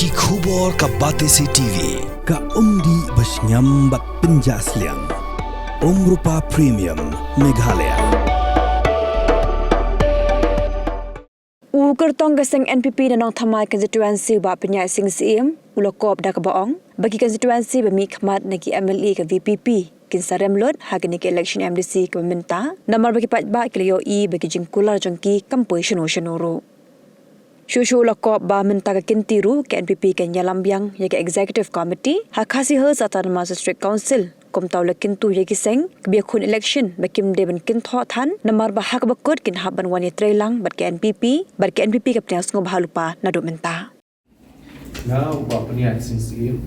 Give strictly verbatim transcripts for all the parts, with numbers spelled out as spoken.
Ki khubor ka Batesi T V, ka umdih ba shngiam bad pynjah sliang. Umrupa Premium, Meghalaya. U kyrtong ka seng N P P na Nongthymmai constituency, Bah Pynïaid Sing Syiem, u la kop da kaba ong ba ki constituency ba mihkhmat na ki M L A ka V P P kin sa rem lut ha kane ka election M D C kaba mynta, namar ba ki paidbah ki la ïohi ba ki jingkular jong ki kam poi shano shano ruh. Shuh shuh u la kop ba mynta ka kynti ruh ka N P P kan ïalam biang ïa ka Executive Committee ha Khasi Hills Autonomous District Council. Kumta u la kyntu ïa ki seng kiba ïakhun election ba kim dei ban kynthoh than, namar ba ha kaba kut kin hap ban wan ïatreilang bad ka N P P, bad ka N P P ka pynïasngewbha lypa naduh mynta. Nga u Bah Pynïaid Sing Syiem,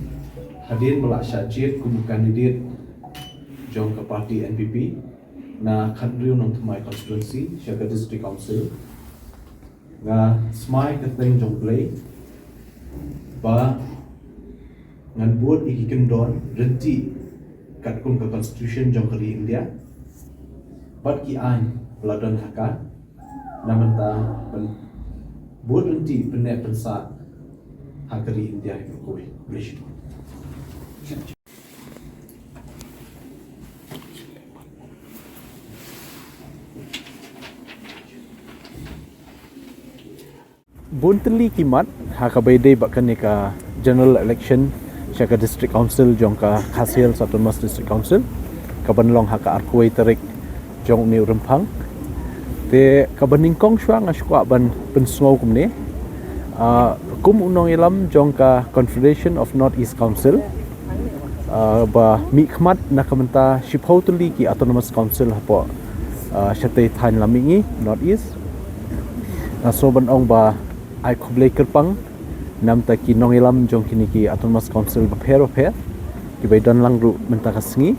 hadien ba la shah jied kum u candidate jong ka party N P P na khathynriew Nongthymmai constituency sha ka District Council, nga smai kyrteng jong U Blei ba ngan bud ïa ki kyndon ryntih katkum ka Constitution jong ka ri India bad ki aiñ ba la don ha ka, na mynta ban bud ryntih pynneh pynsah ha ka ri India hi baroh kawei. Khublei shibun. Bun tylli ki mat ha kaba ïadei bad kane ka general election sha ka District Council jong ka Khasi Hills Autonomous District Council, kaban long ha ka arphew wei tarik jong une u Rymphang. Te kaba nyngkong shuwa nga sngewkwah ban pynsngew kumne. Ah, kum u nongïalam jong ka Confederation of North East Council, ah, ba mihkhmat na ka bynta shiphew tylli ki Autonomous Council hapoh, ah, shatei thaiñ lam mihngi North East. Nga sngew ban ong ba ai khublei kyrpang na ka bynta ki nongïalam jong kine ki Autonomous Council bapher bapher kiba ïadon lang ruh mynta ka sngi.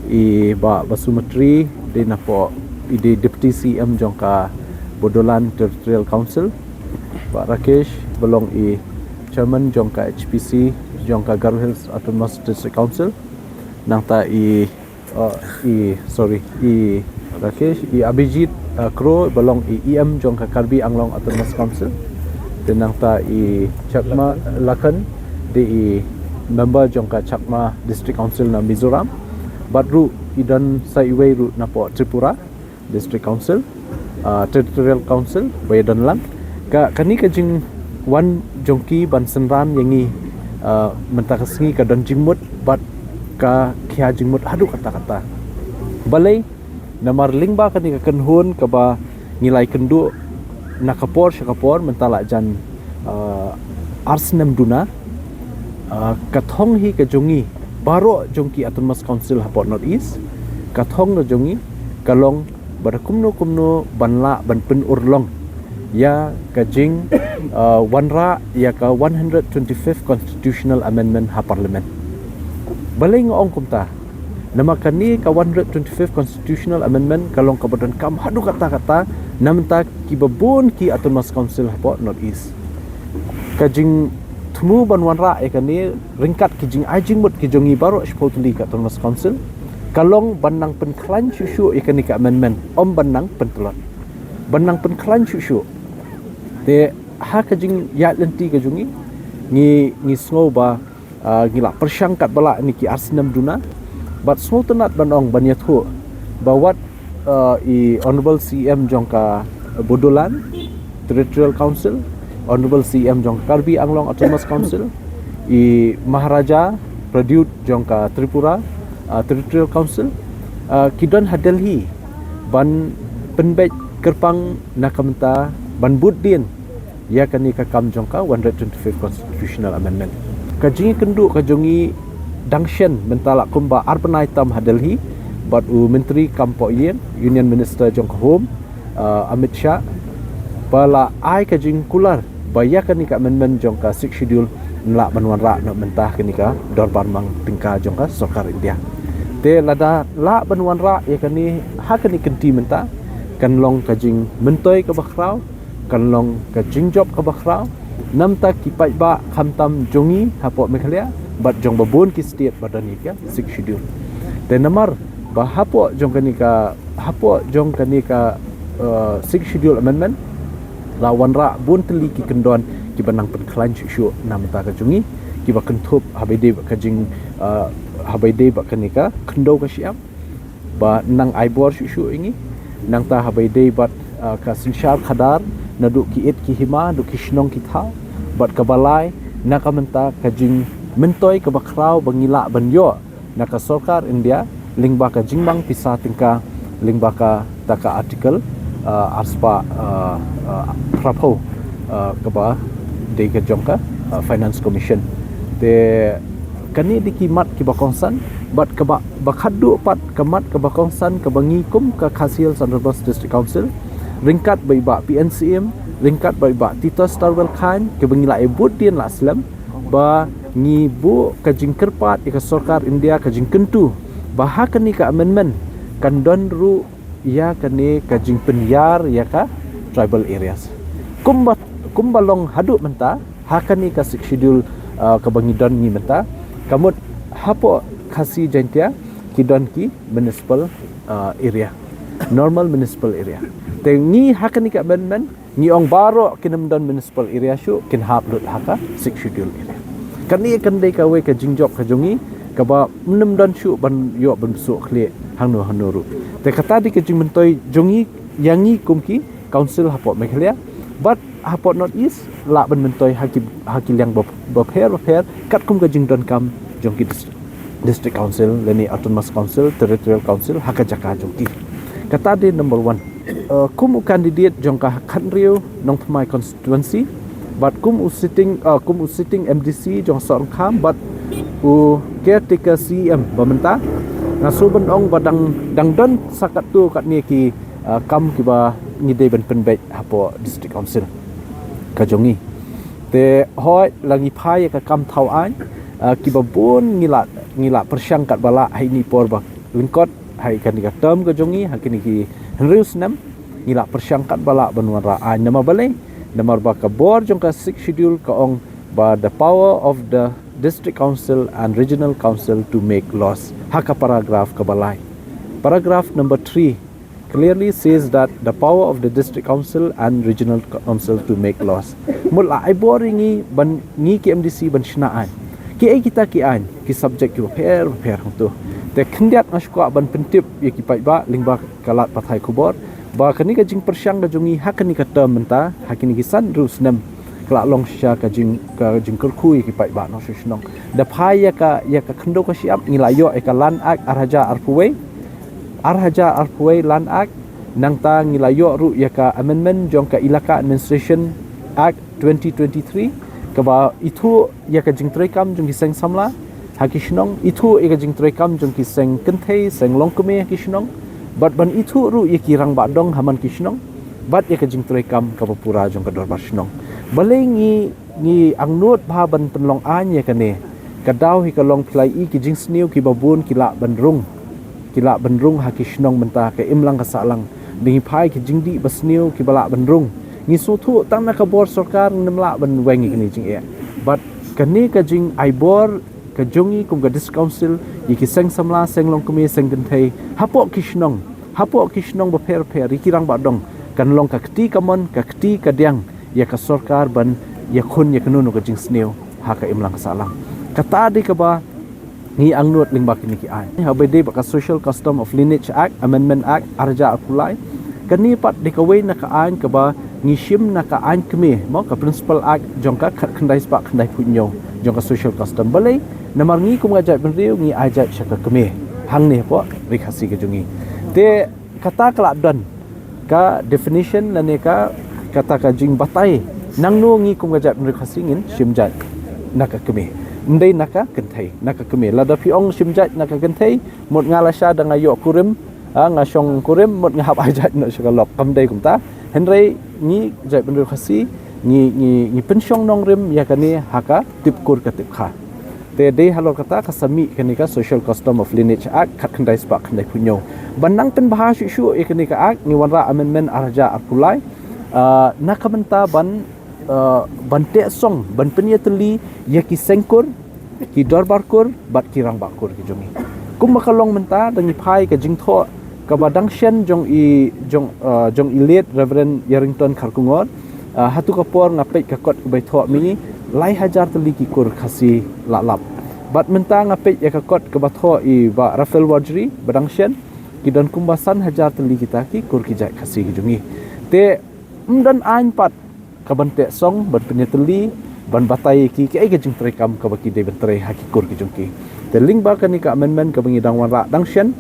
I Bah Basumatary, dei napoh, i dei Deputy C M jong ka Bodoland Territorial Council. Bah Rakesh, ba long i Chairman jong ka H P C jong ka Garo Hills Autonomous District Council. Nangta i, uh, i, sorry, i Rakesh, i Abhijit, uh, Kro, ba long i E M jong ka Karbi Anglong Autonomous Council. Te nangta i Chakma Lakan, dei i member jong ka Chakma District Council na Mizoram. Bad ruh i don sa iwei ruh napoh Tripura District Council, ah, Territorial Council, ba ïadon lang. Ka, kane ka jingwan jong ki ban synran ïa ngi, ah, mynta ka sngi ka don jingmut bad ka khia jingmut haduh katta katta. Balei, namar lyngba kane ka kynhun kaba ngi la ïakynduh na ka por sha ka por mynta la jan, ah, ar snem duna, ah, ka thong hi ka jong ngi baroh jong ki Autonomous Council hapoh North East, ka thong ka jong ngi ka long ba da kumno kumno ban lah ban pynurlong ïa ka jing, ah, wanrah ïa ka one hundred twenty-fifth Constitutional Amendment ha Parliament. Balei nga ong kumta? Namar kane ka one hundred twenty-fifth Constitutional Amendment ka long kaba donkam haduh katta katta na ka bynta kiba bun ki Autonomous Council hapoh North East. Ka jingthmu ban wanrah ïa kane ryngkat ki jingai jingmut ki jong ngi baroh shiphew tylli ki Autonomous Council ka long ban nang pynkhlaiñ shuh shuh ïa kane ka amendment, ym ban nang pyntlot. Ban nang pynkhlaiñ shuh shuh. Te ha ka jingïaid lynti ka jong ngi, ngi, ngi sngew ba, ah, ngi la pyrshang katba lah ïa kine ki ar snem duna. Bad sngewtynnat ban ong ban ïathuh ba wat, ah, i Honourable C M jong ka Bodoland Territorial Council, Honourable C M jong ka Karbi Anglong Autonomous Council, i Maharaja Pradyut jong ka Tripura, ah, Territorial Council, ah, ki don ha Delhi ban pynbeit kyrpang na ka bynta ban bud dien ïa kane ka kam jong ka one hundred twenty-fifth Constitutional Amendment. Ka jingïakynduh ka jong ngi dang shen mynta la kumba ar bnai tam ha Delhi bad u Myntri Kam Pohïing, Union Minister jong ka Home, uh, Amit Shah, ba la ai ka jingkular ba ïa kane ka amendment jong ka Sixth Schedule yn lah ban wanrah noh mynta ha kane ka dorbar mang tyngka jong ka Sorkar India. Te lada lah ban wanrah ïa kane ha kane ka kynti mynta, kan long ka jingmyntoi kaba khraw, kan long ka jingjop kaba khraw na ka bynta ki paidbah khamtam jong ngi hapoh Meghalaya bad jong ba bun ki state ba don ïa ka Sixth Schedule. Te namar ba hapoh jong kane ka, hapoh jong kane ka, uh, Sixth Schedule Amendment la wanrah bun tylli ki kyndon kiba nang pynkhlaiñ shuh shuh na bynta ka jong ngi, kiba kynthup haba ïadei bad ka jing, uh, haba ïadei bad kane ka khyndew ka shyiap, ba nang ai bor shuh shuh ïa ngi, nangta haba ïadei bad, uh, ka synshar khadar, naduh ki it ki hima, haduh ki shnong ki thaw, bad kaba lai, na ka bynta ka jingmyntoi kaba khraw ba ngi lah ban ïoh na ka sorkar India, lyngba ka jingmang pisa tyngka, lyngba kata ka article, uh, arspah, uh, uh, phraphew, uh, kaba dei ka jong ka, uh, Finance Commission. Te kane dei ki mat kiba kongsan, bad kaba, ba khadduh pat ka mat kaba kongsan kaba ngi kum ka Khasi Hills and Rivers District Council, ryngkat bad i Bah P N C M, ryngkat bad i Bah Titos Tarbel Chyne, kaba ngi la ïa bud dien la slem, ba ngi buh ka jingkyrpad ïa ka sorkar India, ka jingkyntu ba ha kane ka amendment kan don ruh ïa kane ka jingpynïar ïa ka tribal areas. Kumba, kumba long haduh mynta ha kane ka Sixth Schedule, uh, kaba ngi don ngi mynta, ka mut hapoh Khasi Jaintia ki don ki municipal, uh, area, normal municipal area. Te ngi ha kane ka amendment ngi ong baroh kin ym don municipal area shuh, kin hap lut ha ka Sixth Schedule area. Kane kan dei kawei ka jingjop ka jong ngi, kaba ym don shuh ban ïoh ban bsuh khlieh hangno hangno ruh. Te kata dei ka jingmyntoi jong ngi ïa ngi kum ki council hapoh Meghalaya, bad hapoh North East lah ban myntoi ha ki, ha ki liang bapher bapher, katkum ka jingdonkam jong ki district, district council lane autonomous council, territorial council ha ka jaka jong ki. Kata dei number one. Uh, kum u candidate jong ka Khathynriew Nongthymmai constituency, bad kum u sitting, uh, kum u sitting M D C jong Sohryngkham, bad u caretaker C E M ba mynta, nga shu ban ong ba dang, dang don sa katto katne ki, uh, kam kiba ngi dei ban pynbeit hapoh district council ka jong ngi. Te hooid la ngi phai ïa ka kam thaw aiñ, uh, kiba bun ngi la, ngi la pyrshang katba lah ha ine i por ba lyngkot ha kane ka term ka jong ngi, ha kine ki hynriew snem, ngi la pyrshang katba lah ban wanrah aiñ. Namar balei? Namar ba ka bor jong ka Sixth Schedule ka ong ba the power of the district council and regional council to make laws. Ha ka paragraph kaba lai. Paragraph number three clearly says that the power of the district council and regional council to make laws. Mut la ai bor ïa ngi ban, ngi ki M D C ban shna aiñ. Ki ei kita ki aiñ, ki subject kiba pher bapher hangto. Te khyndiat nga shu kwah ban pyntip ïa ki paidbah lyngba ka lad pathai khubor ba kane ka jingpyrshang ka jong ngi ha kane ka term mynta, ha kine ki san hynriew snem, ka la long shisha ka jing, ka jingkyrkhu ïa ki paidbah nongshong shnong. Da phai ïa ka, ïa ka khyndew ka shyiap ngi la ïoh ïa ka Land Act ar hajar arphew wei, ar hajar arphew wei Land Act, nangta ngi la ïoh ruh ïa ka amendment jong ka Elaka Administration Act twenty twenty-three, kaba ithuh ïa ka jingtreikam jong ki seng samla ha ki shnong, ithuh ïa ka jingtreikam jong ki seng kynthei, seng longkmie ha ki shnong, bad ban ithuh ruh ïa ki rangbah dong ha man ki shnong, bad ïa ka jingtreikam kaba pura jong ka dorbar shnong. Balei ngi, ngi angnud bha ban pynlong aiñ ïa kane? Ka daw hi ka long phi la ïohi ki jingsniew kiba bun ki lah ban rung, ki lah ban rung ha ki shnong mynta, ka imlang ka sahlang. Dang phai ki jingdih basniew kiba lah ban rung. Ngi sngewthuh tang na ka bor sorkar ngim lah ban weng ïa kine jingeh. Bad kane ka jingai bor ka jong ngi kum ka District Council ïa ki seng samla, seng longkmie, seng kynthei hapoh ki shnong, hapoh ki shnong bapher bapher, ïa ki rangbah dong, kan long ka kti kamon, ka kti kadiang ïa ka sorkar ban ïakhun ïa kano kano ka jingsniew ha ka imlang ka sahlang. Kata dei kaba ngi angnud lyngba kine ki aiñ. Haba ïadei bad ka Social Custom of Lineage Act, Amendment Act, ar hajar arphew lai. Kane pat dei kawei na ka aiñ kaba ngi shim na ka aiñ kmie, mo, ka Principal Act jong ka khatkhyndai spah khyndaiphew hynñiew jong ka Social Custom. Balei? Namar ngi kum ka jaitbynriew ngi ai jait sha ka kmie hangne hapoh Ri Khasi ka jong ngi. Te kata ka la don ka definition lane ka, kata ka jingbatai nangno ngi kum ka jaitbynriew Khasi ngin shim jait na ka kmie. Ym dei na ka kynthei, na ka kmie. Lada phi ong shim jait na ka kynthei, mut nga lashai da nga ïoh kurim, ah, nga shong kurim, mut nga hap ai jait noh sha ka lok. Kam dei kumta. Hynrei ngi jaitbynriew Khasi ngi, ngi, ngi pynshong nongrim ïa kane ha ka tip kur ka tip kha. Te dei halor kata ka sa mih kane ka Social Custom of Lineage Act khatkhyndai spah khyndaiphew hynñiew. Ban nang pynbha shuh shuh ïa kane ka Act ngi wanrah amendment ar hajar arphew lai, ah, na ka bynta ban, ah, ban teh song, ban pynïatylli ïa ki seng kur, ki dorbar kur bad ki rangbah kur ki jong ngi. Kumba ka long mynta, da ngi phai ka jingthoh kaba dang shen jong i, jong, ah, jong i late Reverend Yarrington Kharkongor, Ah, ha tu ka por nga peit ka kot kaba thoh mynne, lai hajar tylli ki kur Khasi la lap. Bad mynta nga peit ïa ka kot kaba thoh i Bah Raphael Warjri ba dang shen, ki don kumba san hajar tylli kita ki kur ki jait Khasi ki jong ngi. Te ym don aiñ pat ka ban teh song, ban pynïatylli, ban batai ïa ki kaei ka jingtrei kam kaba ki dei ban trei ha ki kur ki jong ki. Te lyngba kane ka amendment kaba ngi dang wanrah dang shen,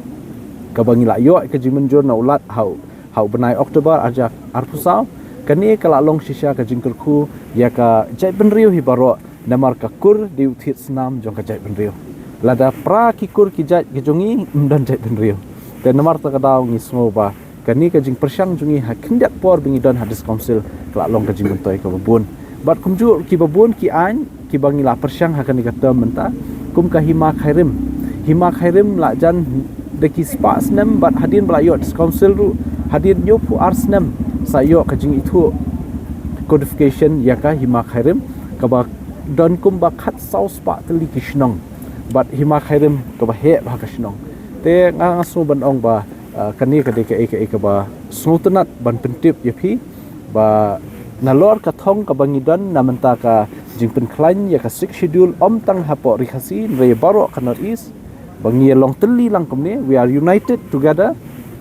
kaba ngi la ïoh ka jingmynjur na u Lat ha u, ha u bnai October ar hajar arphew saw, kane ka la long shisha ka jingkyrkhu ïa ka jaitbynriew hi baroh, namar ka kur dei u thied snam jong ka jaitbynriew. Lada pra ki kur ki jait ki jong ngi, ym don jaitbynriew. Te namar kata ka daw ngi sngew ba kane ka jingpyrshang jong ngi ha khyndiat por ba ngi don ha District Council ka la long ka jingmyntoi kaba bun. Bad kumjuh kiba bun ki aiñ kiba ngi la pyrshang ha kane ka term mynta, kum ka Hima Khyrim. Hima Khyrim la jan da ki spah snem, bad hadien ba la ïoh District Council ruh, hadien hynñiewphew ar snem sa ïoh ka jingithuh codification ïa ka Hima Khyrim, kaba don kumba khatsaw spah tylli ki shnong. Bad Hima Khyrim kaba heh bha ka shnong. Te nga, nga sngew ban ong ba, ah, kane ka dei kaei kaei kaba sngewtynnat ban pyntip ïa phi ba nalor ka thong kaba ngi don na mynta ka jingpynkhlaiñ ïa ka Sixth Schedule, ym tang hapoh Ri Khasi, hynrei baroh ka North East, ba ngi ïa long tylli lang kumne. We are united together,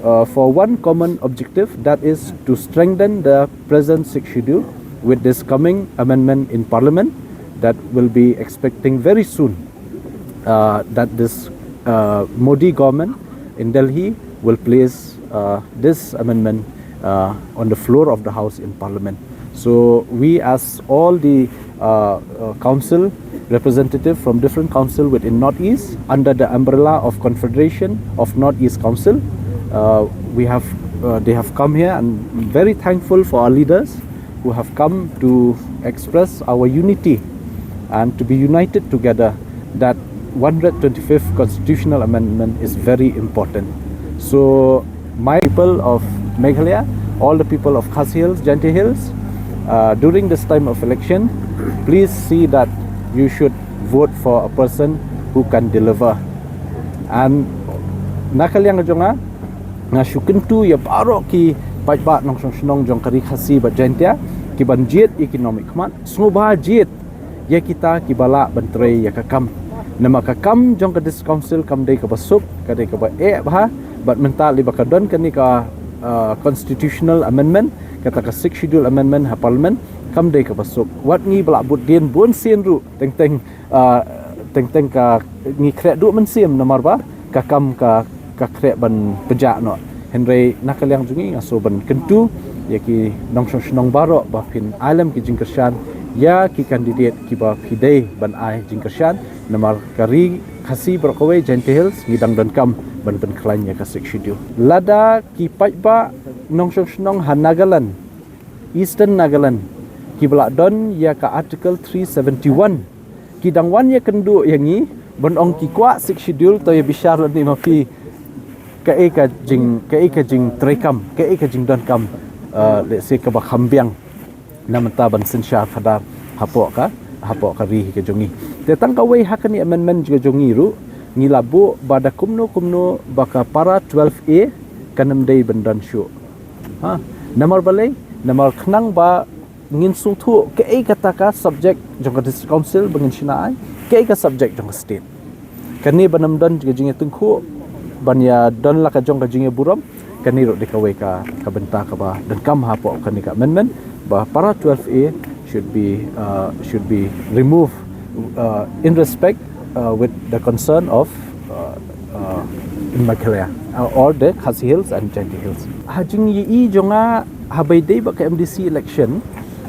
uh, for one common objective, that is to strengthen the present Sixth Schedule with this coming amendment in Parliament that will be expecting very soon, uh, that this, uh, Modi government in Delhi will place, uh, this amendment, uh, on the floor of the House in Parliament. So we, as all the, uh, uh, council representative from different council within Northeast under the umbrella of Confederation of Northeast Council, uh, we have, uh, they have come here, and very thankful for our leaders who have come to express our unity and to be united together, that one hundred twenty-fifth constitutional amendment is very important. So my people of Meghalaya, all the people of Khasi Hills, Jaintia Hills, uh, during this time of election, please see that you should vote for a person who can deliver. And na ka liang jong nga, nga shu kyntu ïa baroh ki paidbah nongshong shnong jong ka Ri Khasi bad Jaintia ki ban jied ïa ki nongmihkhmat, sngewbha jied ïa kita kiba lah ban trei ïa ka kam. Namar ka kam jong ka District Council kam dei kaba suk, ka dei kaba eh bha. Bad mynta lei ba ka don kane ka, uh, constitutional amendment, kata ka Sixth Schedule amendment ha Parliament, kam dei kaba suk. Wat ngi ba lah bud dien bun sien ruh, teng teng, uh, teng teng ka ngi khreh duh mynsiem namar ba ka kam ka, ka khreh ban pynjah noh. Hynrei na ka liang jong ngi nga sngew ban kyntu ïa ki nongshong shnong baroh ba phin ai lem ki jingkyrshan ïa ki candidate kiba phi dei ban ai jingkyrshan, namar ka Ri Khasi baroh kawei, Jaintia Hills, ngi dang donkam ban pynkhlaiñ ïa ka Sixth Schedule. Lada ki paidbah nongshong shnong ha Nagaland, Eastern Nagaland, kiba lah don ïa ka Article three seventy-one, ki dang wan ïakynduh ïa ngi ban ong ki kwah Sixth Schedule, to ïa bishar lane ma phi kaei ka jing, kaei ka jingtrei kam, kaei ka jingdonkam, uh, let's say, kaba kham biang na mynta ban synshar khadar hapoh ka, hapoh ka ri ka jong ngi. Te tang kawei ha kane amendment ka jong ngi ruh, ngi la buh ba da kumno kumno ba ka para twelve A kan ym dei ban don shuh. Ha, namar balei? Namar khnang ba ngin sngewthuh kaei kata ka subject jong ka District Council ba ngin shna ai, kaei ka subject jong ka state. Kane ban ym don ka jingïatyngkhuh, ban ïa don la ka jong ka jingïaburom, kane ruh dei kawei ka, ka bynta kaba donkam hapoh kane ka amendment, ba para twelve A should be, uh, should be removed, uh, in respect, uh, with the concern of, uh, uh, in Meghalaya, uh, or the Khasi Hills and Jaintia Hills. Ha jingïohi jong nga, haba ïadei bad ka M D C election,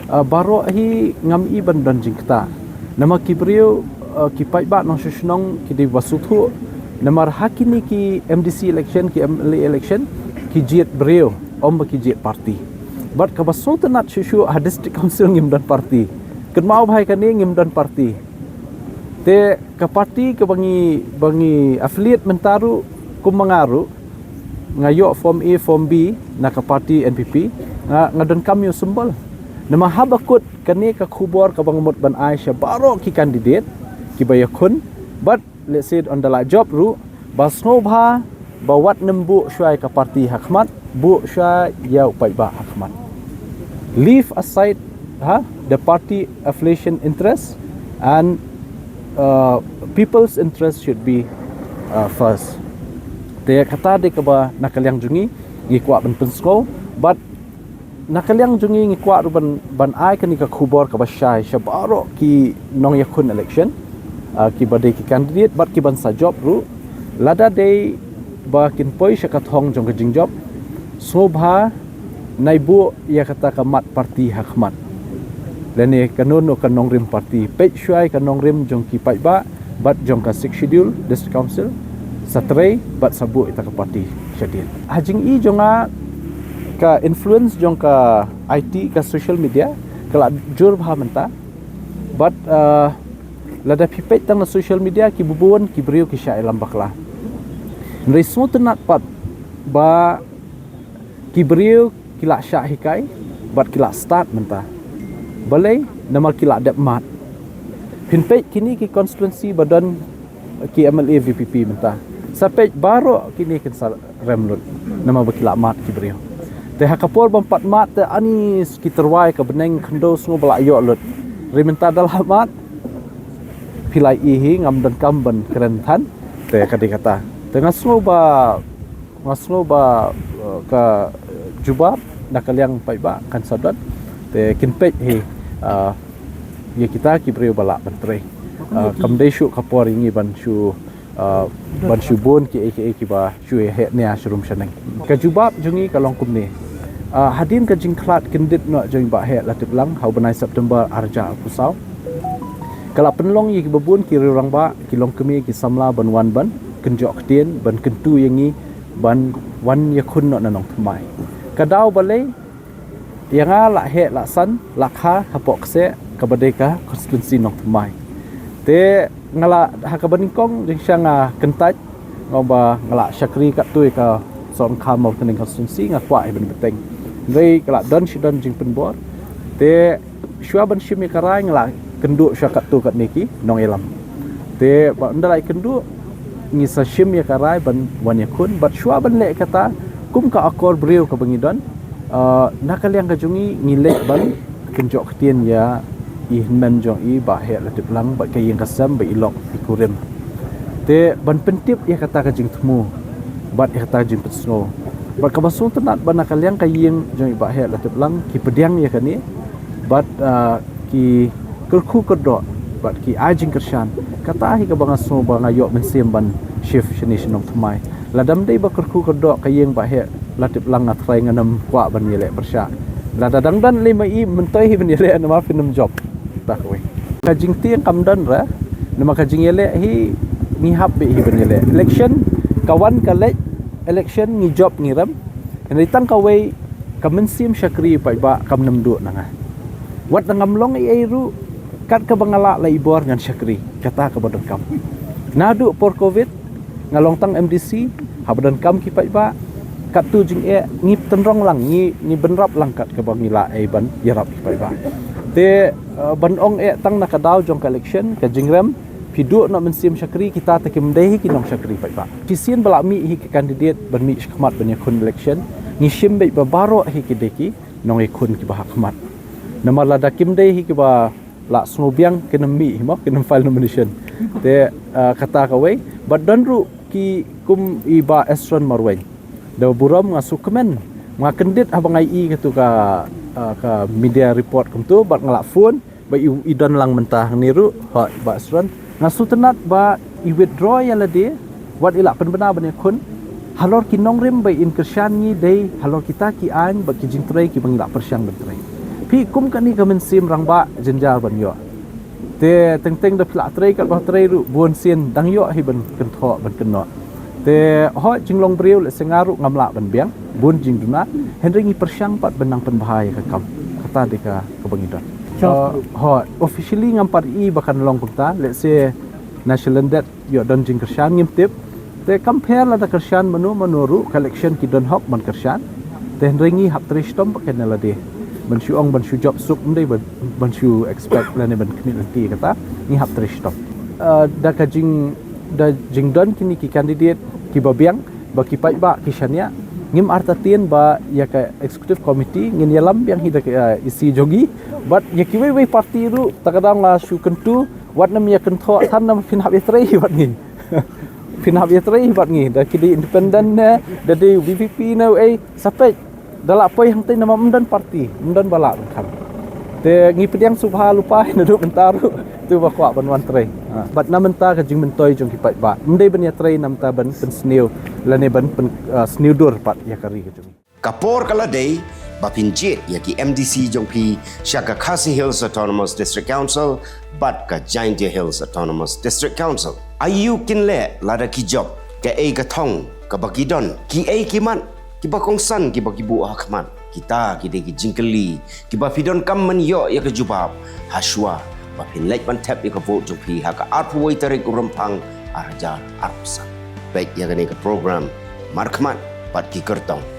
uh, baroh hi ngam i ban don jingktah. Namar ki briew, uh, ki paidbah nongshong shnong ki dei ba sngewthuh. Namar ha kine ki M D C election, ki M L A election, ki jied briew, ym ba ki jied party. Bad kaba sngewtynnat shuh shuh ha District Council ngim don party. Kynmaw bha ïa kane, ngim don party. Te ka party kaba ngi, ba ngi affiliate mynta ruh, kum ma nga ruh, nga ïoh form A, form B na ka party N P P, nga, nga donkam ïa u symbol. Namar haba kut kane ka khubor kaba nga mut ban ai sha baroh ki candidate kiba ïakhun, bad let's say ynda la jop ruh, ba sngewbha ba wat nym buh shuwa ïa ka party ha khmat, buh shuwa ïa u paidbah ha khmat. Leave aside Ha, the party affiliation interest and uh, people's interest should be uh, first. Te kata de kaba na ka liang jong ngi ngi kwah ban pynsngew, but na ka liang jong ngi ngi kwah ruh ban ban ai kane ka khubor kaba shai sha baroh ki nongïakhun election, uh, kiba dei ki candidate bad kiban sa jop ruh, lada dei ba kin poi sha ka thong jong ka jingjop, sngewbha nai buh ïa kata ka mat party ha khmat. Lane kano kano ka nongrim party, peit shuwa ïa ka nongrim jong ki paidbah bad jong ka Sixth Schedule District Council, sa trei bad sa buh ïa kata ka party shadien. Ha jingim jong nga, ka influence jong ka I T, ka social media, ka la jur bha mynta. Bad uh, lada phi peit tang na social media, ki bun ki briew ki shah ïalam bakla. Hynrei sngewtynnat pat ba ki briew ki la shah hikai bad ki la start mynta. Balei? Namar ki la dep mad. Phin peit kine ki constituency ba don ki M L A V P P mynta, sa peit baroh kine kin sa rem lut namar ba ki la mad ki briew. Te ha ka por bym pat mad te ani ki tyrwa ïa ka bneng khyndew sngew ba la ïoh lut. Hynrei mynta da la mad, phi la ïohi, ngam donkam ban kren than. Te ka dei kata. Te nga sngew ba, nga sngew ba uh, ka jubab na ka liang paidbah kan sa don. Te kin peit hi uh, ïa kita ki briew ba lah ban trei. Uh, kam dei shuh ka por ïa ngi ban shu uh, ban shu bun kiei kiei kiba shu ïa heh nia sha rum sha neng. Ka jubab jong ngi ka long kumne. Uh, hadien ka jingkhlad kyndit noh jong i Bah Heh Latiplang ha u bnai September arhajar arphew saw, ka la pynlong ïa kiba bun ki rangbah, ki longkmie, ki samla ban wan ban kynjoh ktien, ban kyntu ïa ngi ban wan ïakhun noh na Nongthymmai. Ka daw balei? Ïa nga la heh la san la kha hapoh kseh kaba dei ka constituency Nongthymmai. Te nga la ha kaba nyngkong jingshisha nga kyntait, nga ong ba nga la shakri katto ïa ka sor kham ha kane ka constituency, nga kwah ïa ban bteng. Hynrei ka la don shi don jingpynbor. Te shuwa ban shim ïa ka rai nga la kynduh shuwa katto katne ki nongïalam. Te ba ynda la kynduh ngi sa shim ïa ka rai ban wan ïakhun, bad shuwa ban leh kata, kum ka akor briew kaba ngi don, uh, na ka liang ka jong ngi ngi leh ban kynjoh ktien ïa i hynmen jong i Bah Heh Latiplang bad ka ïing ka sem bad i lok i kurim. Te ban pyntip ïa kata ka jingthmu bad ïa kata ka jingpynsngew. Bad kaba sngewtynnat ba na ka liang ka ïing jong i Bah Heh Latiplang ki pdiang ïa kane bad uh, ki kyrkhu kyrdoh bad ki ai jingkyrshan. Kata hi kaba nga sngew ba nga ïoh mynsiem ban shift shane sha Nongthymmai. Lada ym dei ba kyrkhu kyrdoh ka ïing Bah Heh Latiplang, nga trai ngam kwah ban ïaleh pyrshah. Lada dang don lei ma i, myntoi hi ban ïaleh namar phin ym jop. Kata kawei. Ka jingtieng kam don re, namar ka jingïaleh hi ngi hap beit hi ban ïaleh. Election ka wan ka leit, election ngi jop ngi rem. Hynrei tang kawei, ka mynsiem shakri paidbah kam nym duh na nga. Wat la ngam long ei ei ruh, kat kaba nga lah la i bor ngan shakri, kata kaba donkam. Naduh por covid nga long tang M D C, haba donkam ki paidbah, katto jingeh ngi tynrong lang, ngi ngi bynrap lang kat kaba ngi lah ei ban ïarap ki paidbah. Te uh, ban ong eh tang na ka daw jong ka election, ka jingrem, phi duh noh mynsiem shakri, kita te kim dei hi ki nongshakri paidbah. Shisien ba la mih hi ki candidate ban mih shakhmat ban ïakhun election, ngi shim beit ba baroh hi ki dei ki nongïakhun kiba ha khmat. Namar lada kim dei hi kiba la sngewbiang kin ym mih hi mo, kin ym file nomination. Te uh, kata kawei, bad don ruh ki kum i Bah Esron Marwein. Da burom nga sngewkmen, nga kyndit haba nga ïohi katu ka uh, ka media report kumtu, bad nga la phone ba i, i don lang mynta hangne ruh, hooid Bah Esron. Nga sngewtynnat ba i withdraw ïa lade, wat i la pynbna ban ïakhun. Halor ki nongrim ba in kyrshan ngi dei halor kita ki aiñ bad ki jingtrei kiba ngi la pyrshang ban trei. Phi kum kane ka mynsiem rangbah jynjar ban ïoh. Te teng teng da phi la trei katba trei ruh, bun sien dang ïoh hi ban kynthoh ban kynnoh. Te hooid jinglong briew lehse nga ruh ngam lah ban biang, bun jingduna, hynrei ngi pyrshang pat ban nang pynbha ïa ka kam. Kata dei ka kaba ngi don. Uh, hooid, officially ngam pat i ba kan long kumta, lehse na shalyndet ïoh don jingkyrshan ngim tip. Te kam pher lada kyrshan mano mano ruh, ka election ki don hok ban kyrshan. Te hynrei ngi hap trei shitom pat kane lade. Ban shu ong ban shu jop suk ym dei ban, ban shu expect lane ban khmih lynti kata, ngi hap trei shitom. Uh, da ka jing, da jingdon kine ki candidate kiba biang, ba ki paidbah ki shaniah, Ngim artatien ba ïa ka executive committee ngin ïalam biang hi da ka, eh, EC jong ngi. Bad ïa kiwei wei party ruh, ta ka daw nga shu kyntu, wat nym ïa kynthoh than namar phin hap ïatrei hi bad ngi. Phin hap ïatrei hi bad ngi, da ki dei independent ne, da dei VPP ne, eh, sa peit. Da lah poi hangtei namar ym don party, ym don ba lah ban khang. Te ngi pdiang sngewbha lypa hi naduh mynta ruh, to ba kwah ban wan trei. Ah, bad na mynta ka jingmyntoi jong ki paidbah, ym dei ban ïatrei na mynta ban pynsniew lane ban pyn, ah, sniewdur pat ïa ka ri ka jong ngi. Ka por ka la dei ba phin jied ïa ki MDC jong phi sha ka Khasi Hills Autonomous District Council bad ka Jaintia Hills Autonomous District Council. Aïu kin leh lada ki jop, kaei ka thong kaba ki don, kiei ki mat kiba kongsan kiba ki buh ha khmat? Kita ki dei ki jingkylli kiba phi donkam ban ïoh ïa ka jubab ha shuwa ba phin leit ban thep ïa ka vote jong phi ha ka arphew wei tarik u Rymphang ar hajar arphew san. Peit ïa kane ka program Markhmat bad ki Kyrtong.